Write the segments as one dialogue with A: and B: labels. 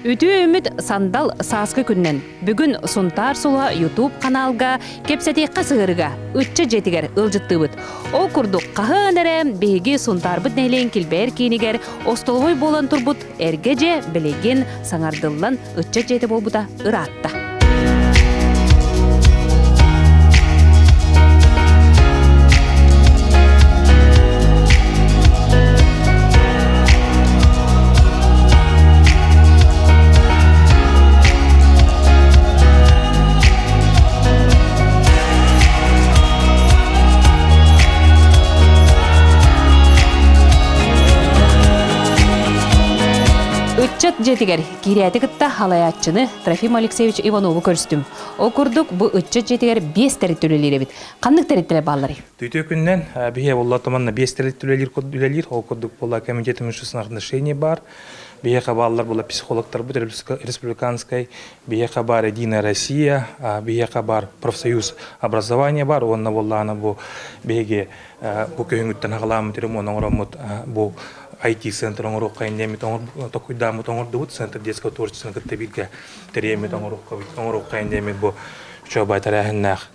A: Үтүө үмүт сандал сааскы күннэн бүгүн Сунтаар сула YouTube каналга кэпсэтиэххэ сыһыарыга ычча дьиэтигэр ыалдьыттыыбыт. Ол курдук хаһан эрэ биһиги Сунтаарбыт нэһилиэгин килбэйэр киинигэр остолобуой буолан турбут эргэ дьиэ билигин саҥардыллан ыччат дьиэтэ буолбута ыраатта. Ыччат дьиэтигэр Киирээти кытта халайааччыны Трофим Алексеевич Иванову көрүстүм. Ол курдук бу ыччат дьиэтигэр биэс тэрилтэ үлэлиир эбит. Ханнык тэрилтэлэр баалларый?
B: Түтүө күннэн биһиэ буолла туманна биэс тэрилтэ үлэлиир үлэлиир. Ол курдук буолла комитет имущественных отношений баар. Биһиэхэ бааллар буолла психологтарбыт республиканскай, биһиэхэ баар Единая Россия, биһиэхэ баар профсоюз образования бар уонна буоллаана бу биһиги бу күһүҥҥүттэн аҕалааммыт ремонт оҥороммут бу IT-центр оҥоруохха иннэммит токуйдааммыт оҥордубут центр детского творчествоны кытта бииргэ тэрийэммит оҥоруохха иннэммит бу үчүгэй тэрээһиннээх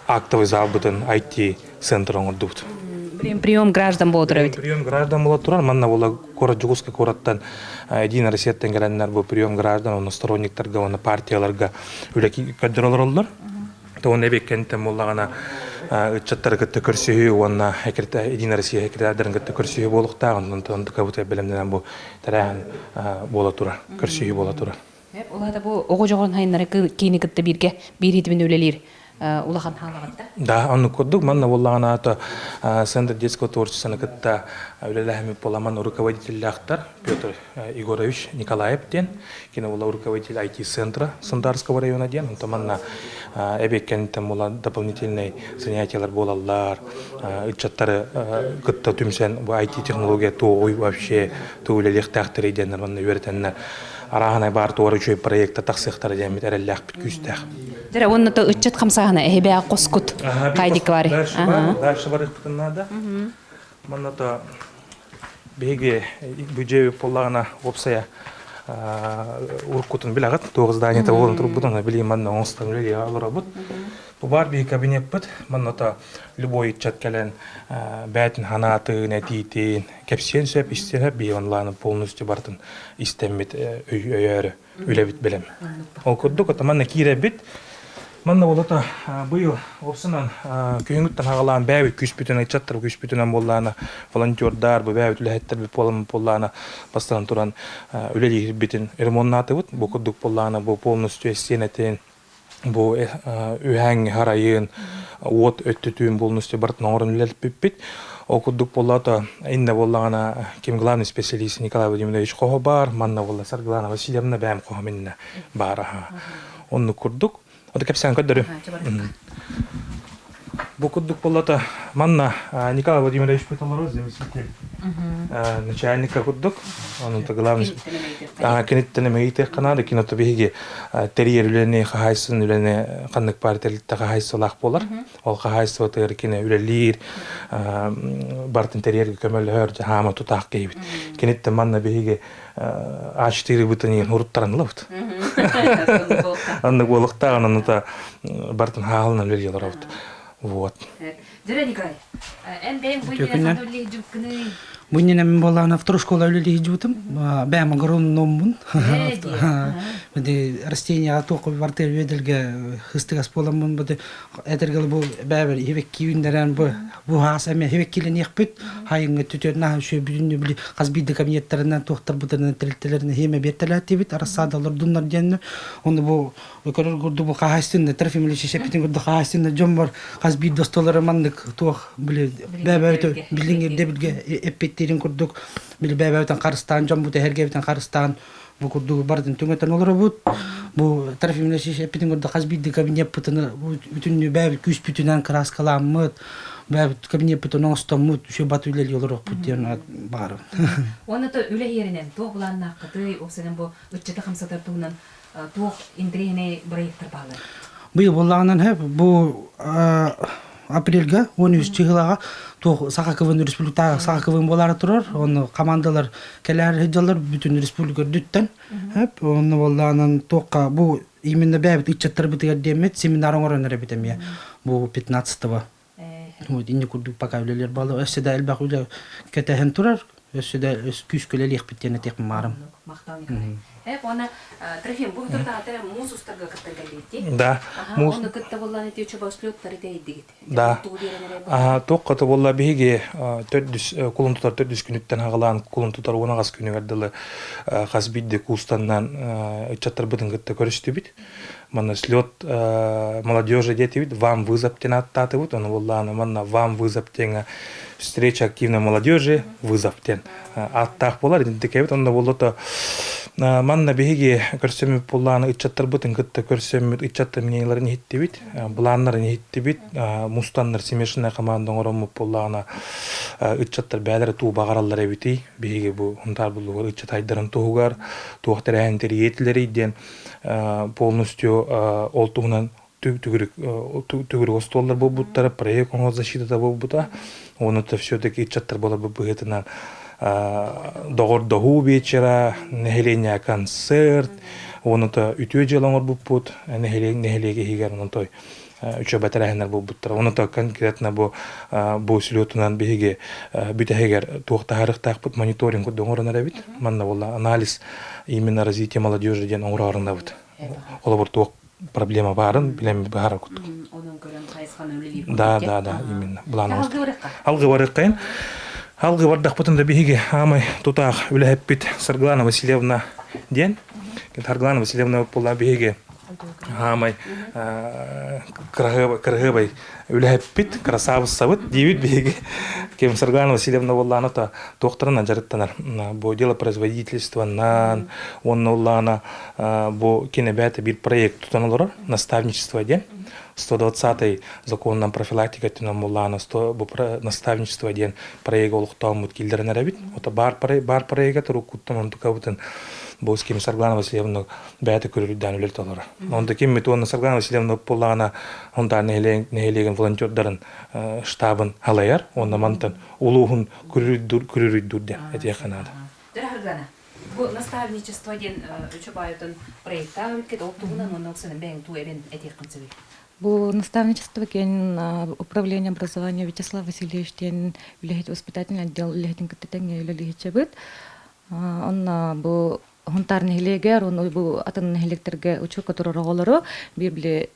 B: актовый залбытын IT-центр оҥордубут.
A: Прием граждан буола турар
B: Прием граждан буола турар. Манна буола куорат Дьокуускай куораттан Единая Россияттан кэлэннэр бу прием граждан уонна сторонниктарга уонна партияларга үлэ көрдөрө олороллор. Уонна эбиэккэнтэн буоллаҕына ыччаттары кытта көрсүһүү уонна Единая Россия секретардарын кытта көрсүһүү буолуохтаах. Онтон КБТ бэлэмнэнэн бу тэрээһин буола турар, көрсүһүү буола турар.
A: Ол аата бу оҕо дьоҕурун хайыннары киини кытта бииргэ биир хитимин үлэлиир улахан хаалаҕытта.
B: Да, оннук курдук манна буоллаҕына аата Центр детского творчествоны кытта үлэлэһэммит буоламан руководителлээхтэр Петр Егорович Николаев диэн, кини була руководитель IT-центра Сунтарского района диэн, онтон манна эбиэккэнтэн була дополнительный занятиялар буолаллар, ыччаттары кытта түмсэн бу IT-технология туоҕуй вообще тугу үлэлиэхтээхтэрий диэннэр манна үөрэтэннэр арааһынай баар туора үчүгэй проекта тахсыахтара диэммит эрэллээхпит күүстээх.
A: Дьэ, уонна то ыччат хамсааһына эһибээх хоскут кайдик бары.
B: Дальше барыахпытын наада. Манна то Биһиги бүддьүөбүт буоллаҕына уопсайа уруккутун билэҕит, туох зданиета буолан турбутун, билигин манна оҥостон үлэлии олоробут. Бу баар биһиги кабинеппыт, манна то любой ыччат кэлэн бээтин ханаатын, этиитин кэпсиэн сөп, истиэн сөп, биһиги онлайн полностью барытын истэммит өйөөрү үлэбит бэлэм. Ол курдук, ото манна киирэбит. Манна болото быйыл опсунан күһүҥүттэн хагалаан бэйэбит күүспүтүнэн ыччаттар күүспүтүнэн буоллаана волонтердар бу бэйэбит үлэһиттэрбит буолан буоллаана бастаан туран үлэлиирбитин ремоннаатыбыт. Бу курдук буоллаана бу полностью стенэтин бу үһээҥҥи харайын уот өттүтүүн полностью барытын оҥорон үлэлэппиппит. Ол курдук буоллаата иннэ буоллаҕына ким главный специалист Николай Владимирович хоһо баар, манна буолла Саргылана Васильевна бэйэм хоһом иннэ баар аха. Оннук курдук. Ону кэпсээн көрдөрүм. Бу курдук буоллата манна Николай Владимирович олорор заместитель начальника курдук. Онон главный киниттэн эмэйитиэххэ наада киното биһиги тэрийэр үлэни хаһаайыстыбаны үлэни ханнык баар тэрилтэ хаһаайыстыбалаах буолар. Ол хаһаайыстыбатыгар кини үлэлиир, бартын тэрийэргэ көмөлөһөр, хаама тутаах киһибит. Киниттэн манна биһиги А4 бытын иһин уруттаран ылабыт. Аннык буолуктааҕын онута бартын хаалынан үлэлии олоробут. Вот.
A: Дөрө Николай, эн бэйэҥ бу иннинэ үлэлии
C: Бу иннинэ мин буоллаҕына второй школа үлэлии сылдьыбытым. Бэйэм агрономмун. Бу растенияҕа туох барытыгар үөдэлгэ хыстыгас буоламмын бу этэргэ бу бэйэбэр хибекки үүннэрэн бу бу хаас эмиэ хибеккилэниэхпит хайыҥҥа түтүөн наһаа үчүгэй бүтүннүү били хас биирдии кабинеттарынан туохтарбытынан тэрилтэлэринэн хиэмэ биэртэлээтибит рассадалар дуннар диэннэр онно бу көрөр курдук бу хаһаайыстыбаннай Трофим Ильич эппитин курдук хаһаайыстыбаннай дьон бар хас биир остуоллара маннык туох били бэйэбэбит билиҥ ирдэбилгэ эппиттиирин курдук били бэйэбэбитин харыстаан дьон бу тэһэргэбитин харыстаан бу курдук барытын түҥэтэн олоробут бу Трофим Ильич эппитин курдук хас биирдии кабинеппытын бүтүннүү бэйэбит күүспүтүнэн кырааскаламмыт бэйэбит кабинеппытын оҥостоммут үчүгэй бат үлэлии олоруохпут диэн баҕарабын
A: Уонна то үлэ иһэринэн туох былааннааххытый уопсайынан бу ыччаты хамсатар туһунан туох интэриэһинэй бырайыактар бааллар?
C: Быйыл буоллаҕынан бу. апрельга 13 чыһылаҕа туох Саха КВН республикатааҕы Саха КВН буолаары турар. Онно командалар кэлээр сылдьаллар бүтүн республика үрдүттэн. Эп онно буоллаанан туохха бу именно бэйэбит ыччаттарбытыгар диэммит семинар оҥорон эрэбит эмиэ бу 15-го. Вот инни курдук пока үлэлэр балы өссө да элбэх үлэ кэтэһэн турар өссө да күүскэ үлэлиэхпит диэн этиэх маарым.
A: Махтал Николай. Э, уонна Трофим, бу тутаатара муус устарга кытта кэлбитти.
B: Да.
A: Муус Онно кытта боллан ити чобослёттары тэйдигит.
B: Да. Туох қаты болла биһиги төрдүс кулун тутар төрдүс күнүттэн хагалаан кулун тутар уонаҕас күнүгэр дылы хас биирди куустаннан ыччаттарбытын кытта көрүстүбүт. Манна слет молодежи диэтибит, вам вызов диэн ааттаатыбыт. Ону буоллаана манна вам вызов диэҥэ встреча активной молодежи вызов диэн ааттаах буолар. Итинтикэбит онно буоллото манна биһиги көрсөммүт буоллаана ыччаттарбытын кытта көрсөммүт ыччаттар мненияларын иһиттибит, былааннарын иһиттибит, мустаннар смешанная команда оҥороммут буоллаҕына ыччаттар бээлэрэ туу баҕараллар эбитий биһиги бу Хунтаар буллугар ыччат айдарын туһугар туох тэрээһин тэрийиэтилэрий диэн полностью ол туһунан төгүрүк төгүрүк остуоллар буолбуттара, проект оҥор защитата буолбута. Уонна все-таки ыччаттар буоларбыт быһыытынан доҕордоһуу вечера, нэһилиэнньэ концерт, уонна үтүө дьыала оҥорбуппут нэһилиэк нэһилиэк иһигэр онон той үчүгэй бэтэрээһиннэр буолбуттара. Онон конкретно бу бу слетунан биһиги бүтэһигэр туох таһаарыахтаахпыт мониторинг курдук оҥорон эрэбит. Манна буолла анализ именно развитие молодежи диэн оҥороорунабыт. Холобур туох проблема баарын билэн быһаарар курдук.
A: Онон көрөн хайысханы үлэлиир
B: Да, да, да, именно. Былаан Алгы барыаххайын. Алгы бардахпытын да биһиги аамай тутаах үлэһэппит Саргылана Васильевна диэн. Саргылана Васильевна буолла биһиги Хаамай кыраһыабай үлэһэппит, красавыссабыт диибит биһиги. Кем Саргылана Васильевна буоллаана то туохтарынан дьарыктанар. Бу дело производительствонан, уонна уллаана бу кинэбээт биир проект тутан олорор, наставничество диэн. 120-й законынан профилактика өттүнэн буллаана бу наставничество диэн проект олохтооммут киллэрэн эрэбит. Ото бар бар проекта туруккуттан онтукабытын бу ким Саргылана Васильевна бэйэтэ көрүрдээн үлэлит олоро. Онто киммит уонна Саргылана Васильевна буоллаҕына Хонтаар нэһилиэгин волонтердарын штабын халайар уонна мантан улууһун күрүрүйдүүр диэн этиэххэ наада.
A: Дөрө бу наставничество диэн үчү баайытын проекттаах эбиккит ол туһунан уонна оксана бэйэҥ туу эбэн этиэххин сөбүй?
D: Бу наставничество киэн управление образования Вячеслав Васильевич диэн үлэһит воспитательный отдел үлэһитин кытта тэҥҥэ үлэлиһиччэбит. Онно бу Хонтаар нэһилиэгэр уонна бу атын нэһилиэктэргэ учуокка турар оҕолору биир били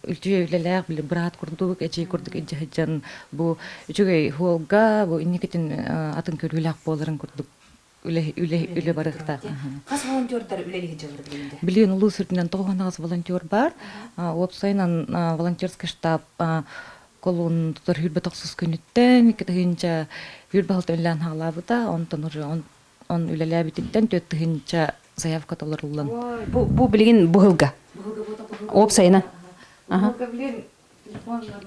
D: үтүө үлэлээх били быраат курдук, эдьиий курдук илдьэ сылдьан бу үчүгэй хуолга бу инникитин атын көрүүлээх буоларын курдук үлэ үлэ үлэ барыахтаах.
A: Хас волонтердар үлэлиһи дьыллар билинде?
D: Билигин улуус үрдүнэн тоҕус волонтер бар. Уопсайынан волонтерский штаб колун тутар хүрбэ тохсус күнүттэн 2 тыһыынча хүрбэ алта үлэлээн хаалаабыта. Онтон уже он үлэлээбититтэн 4 тыһыынча заявка толоруллан.
A: Бу, бу билигин быһылга. Уопсайынан.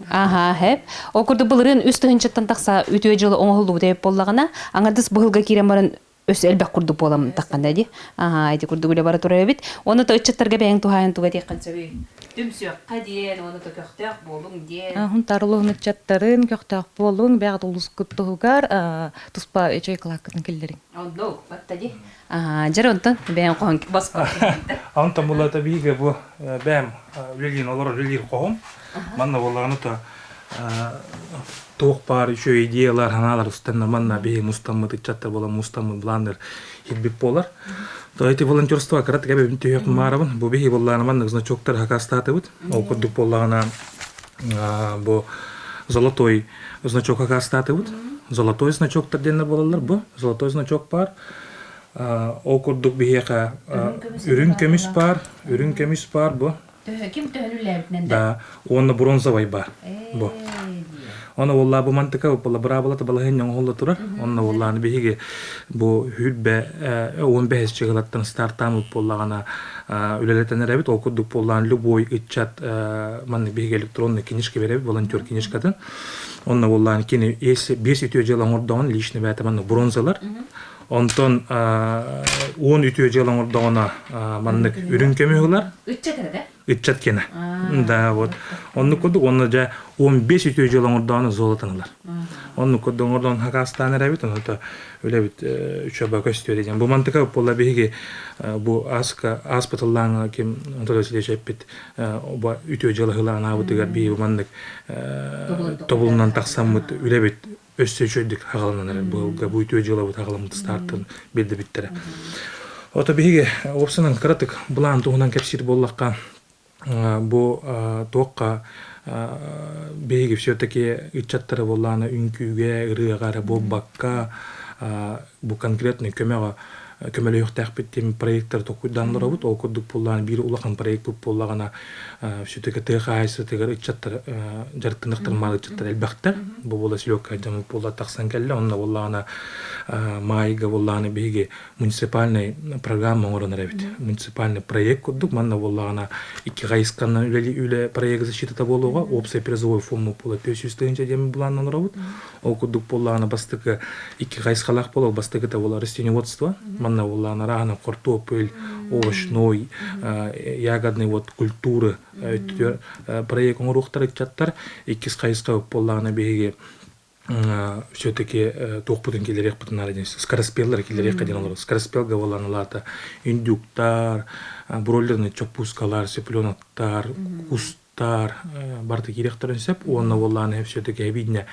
A: Аха, хэп. Ол курдук былырыын 3 тыһыынчаттан тахса үтүө дьыла оҥоһуллубут эбит буоллаҕына, аҥардас быһылга киирэн баран өссө элбэх курдук буолам таххана ди. Аха, ити курдук үлэ бара турар эбит. Оны то ыччаттарга бэйэҥ туһаайан туга диэххин сөбүй? Түмсүөххэ диэн, оны то көхтөөх буолуҥ диэн.
D: Хунтаар улууһун ыччаттарын көхтөөх буолуҥ, бэйэҕит улуускут туһугар туспа үчүгэй кылааккытын киллэриҥ.
A: Онно укпатта ди. Аа, дьэр онтон бэйэм хоһун боско.
B: Онтон булата биһиги бу бэйэм үлэлиин олорор үлэлиир хоһум. Манна буоллаҕына то туох баар үчүгэй идеялар, санаалар устанна манна биһи мустаммыт ыччаттар буолан мустаммыт былааннар хирбит буолар. То эти волонтерство кыра тыга бэбин маарабын. Бу биһи буоллаҕына маннык значоктар хакастаатыбыт. Ол курдук буоллаҕына бу золотой значок хакастаатыбыт. Золотой значоктар диэннэр буолаллар бу. Золотой значок баар. Ол курдук биһиэхэ үрүҥ көмүс баар, үрүҥ көмүс баар бу.
A: Ким төһөнүлээбитинэн
B: да. Уонна бронзовай баар бу. Оны уоллаа бу мантыка була быраабылата балаһын оҥоһулла турар. Онно уоллааны биһиги бу хүрбэ 15 чыгылаттан стартаамыт буоллаҕына үлэлэтэн эрэбит. Ол курдук буоллаан любой ыччат маннык биһиги электронный книжка беребит, волонтер книжкатын. Онно буоллаан кини если бес үтүө дьыала оҥордоҕун лично бэйэтэ маннык бронзалар. Онтон уон үтүө дьыала оҥордоҕуна маннык үрүҥ көмүс ылар.
A: Ыччат эрэ да?
B: Ыччат киэнэ. Да, вот. Оннук курдук уонна дьэ 15 үтүө дьыала оҥордоҕуна золотон ылар. Оннук курдук оҥордоҕун хакаастаан эрэбит, онно үлэбит үчүгэйэ көстүө диэн. Бу мантыка буолла биһиги бу ааска ааспытыллааҥа ким Антон Васильевич эппит бу үтүө дьыала анаабытыгар биһиги маннык тобулунан тахсаммыт үлэбит өссө үчүгэйдик хаҕаланан эрэр быһылга бу үтүө дьыалабыт хаҕаламмыт стартын билдибиттэрэ. Ото биһиги уопсанан кыратык былаан туһунан кэпсиир буоллахха бу туохха биһиги все-таки ыччаттары буоллаана үҥкүүгэ, ырыаҕа эрэ буолбакка бу конкретный көмөҕө көмөлөһүөхтээхпит диэн проекттары толкуйдаан олоробут. Ол курдук буоллаҕына биир улахан проекпыт буоллаҕына все-таки тыа хаһаайыстыбатыгар ыччаттар дьарыктаныахтарын маалы ыччаттар элбэхтэр. Бу буола селекка дьоммут буолла тахсан кэллэ. Онно буоллаҕына маайга буоллаҕына биһиги муниципальный программа оҥорон эрэбит. Муниципальный проект курдук манна буоллаҕына икки хайысханан үлэли үлэ проект защитата буолуоҕа. Общий призовой фонд буола 400 тыһыынча диэн былааннан олоробут. Ол курдук буоллаҕына бастакы икки хайысхалаах буолар. Бастакыта буолар растениеводство. Манна буоллаҕына арааһына хортуоппуй, овощной, ягодный вот культуры проект оҥоруохтар ыччаттар. Иккис хайысха буоллаҕына биһиги все-таки туохпутун киллэриэхпитин наада диэн скороспеллары киллэриэххэ диэн олорор. Скороспелга буолан улаата индюктар, бройлерный чоппуускалар, цыпленоктар, кус таар барыта киириэхтэрин сөп уонна уоллааны все-таки эбииннэ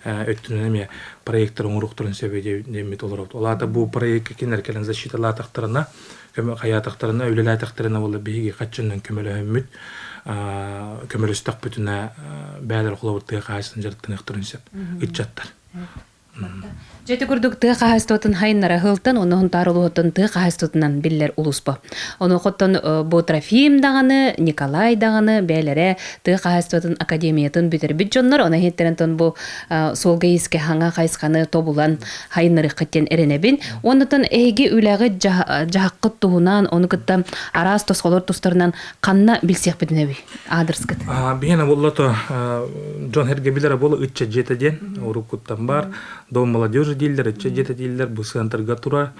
B: өттүнэн эмиэ проекттар оҥоруохтарын сөп диэммит олоробут. Ол аата бу проекка кинилэр кэлэн защиталаатахтарына, көмө хайаатахтарына, үлэлээтэхтэринэ буолла биһиги хаччыннан көмөлөһөммүт, көмөлөстөхпүтүнэ бээлэр холобур тыа хаһаайыстыбатын дьарыктаныахтарын сөп ыччаттар.
A: Дьэ ити курдук тыа хаһаайыстыбатын хайыннара ыһылтан уонна Сунтаар улууһуттан тыа хаһаайыстыбатынан биллэр улууспа. Онуохаттан бу Трофим даҕаны, Николай даҕаны бэйэлэрэ тыа хаһаайыстыбатын академиятын бүтэрбит дьоннор, онон иһиттэрэн бу суолга-иискэ хаҥа хайысханы тобулан хайыннарыаххыт диэн эрэнэбин. Уоннатан эһиги үлэҕит дьаһаххыт туһунан, ону кытта араас тосхолор тустарынан ханна билсиэхпитин эбий? Аадырыскыт.
B: Биһиэнэ буолла дьон эргэ билэрэ буола ыччат дьиэтэ диэн уруккуттан бар дом молодежи дииллэр ыччат дьиэтэ дииллэр бу сыантарга турар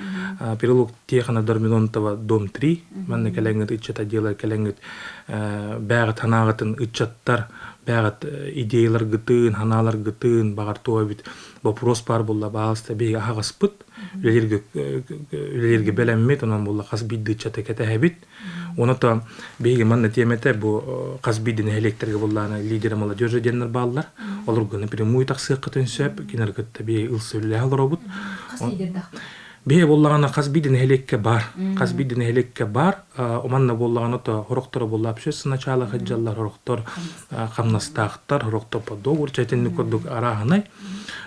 B: переулок Тихона Дормидонтова дом 3 манна кэлэҥҥит ыччат отдела кэлэҥҥит бээҕит ханаағытын ыччаттар бээҕит идеяларгытын ханааларгытын баҕар туох эбит вопрос баар буолла баалыста биһиги аһаҕаспыт үлэлииргэ үлэлииргэ бэлэммит онон буолла хас биирдии ыччаты кэтэһэбит Оното биһиги манна тиэмэтэ бу хас биирдии нэһилиэктэргэ буоллаҕына лидеры молодежи диэннэр бааллар. Олорго напрямую тахсыаххытын сөп, кинилэр кытта биһиги ылса үлэлэһэ олоробут.
A: Хас лидердаахпыт?
B: Биһиги буоллаҕына хас биирдии нэһилиэккэ баар. Хас биирдии нэһилиэккэ баар. Манна буоллаҕына то хорохторо буолла общественное начало сылдьаллар, хорохтор хамнастаахтар, хорохтор по договору итинник курдук арааһынай.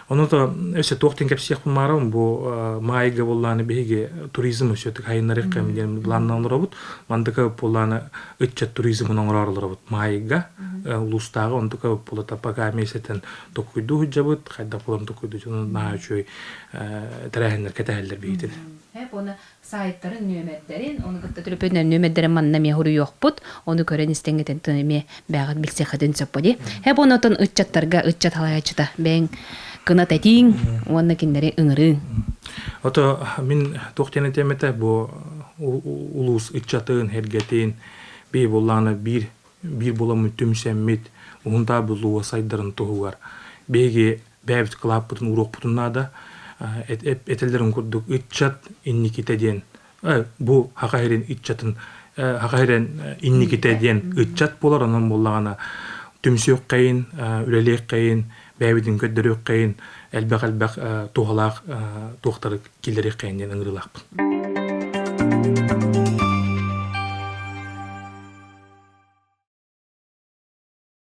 B: Ону то өссө туох диэн кэпсиэхпин баарым бу маайга буоллааны биһиги туризм өссө хайыннарыахха диэн былааннаан олоробут. Мандыка буоллааны ыччат туризмын оҥороор олоробут маайга улуустааҕы онтука буолата пока месяцтэн токуйдуу сылдьабыт хайдах буолан токуйдуу дьонун наһаа үчүгэй тэрээһиннэр кэтэһэллэр биһигитин.
A: Сайтарын нүөмэрдэрин, ону кытта төлөпүөннэр нүөмэрдэрин манна эмиэ суруйуохпут. Ону көрөн истэҥҥитин эмиэ бэйэҕит билсиэххитин сөп дии. Һэп онотон ыччаттарга ыччат халайааччыта бэйэҥ кынат этииҥ уонна кинилэри ыҥырыыҥ.
B: Ото мин туох диэн этиэм этэ бу улуус ыччатын, эргэтин бии буоллаҕына биир биир буоламмыт түмсэммит уһунтаа булууга сайдарын туһугар биһиги бэйэбит кылааппытын уруохпутун наада. Этэллэрин курдук ыччат инникитэ диэн бу Саха сирин ыччатын Саха сирин инникитэ диэн ыччат буолар онон буоллаҕына түмсүөххэйин, үлэлиэххэйин, бэйэбитин көрдөрүөххэйин, элбэх-элбэх туһалаах туохтары киллэриэххэйин диэн ыҥырыылаахпын.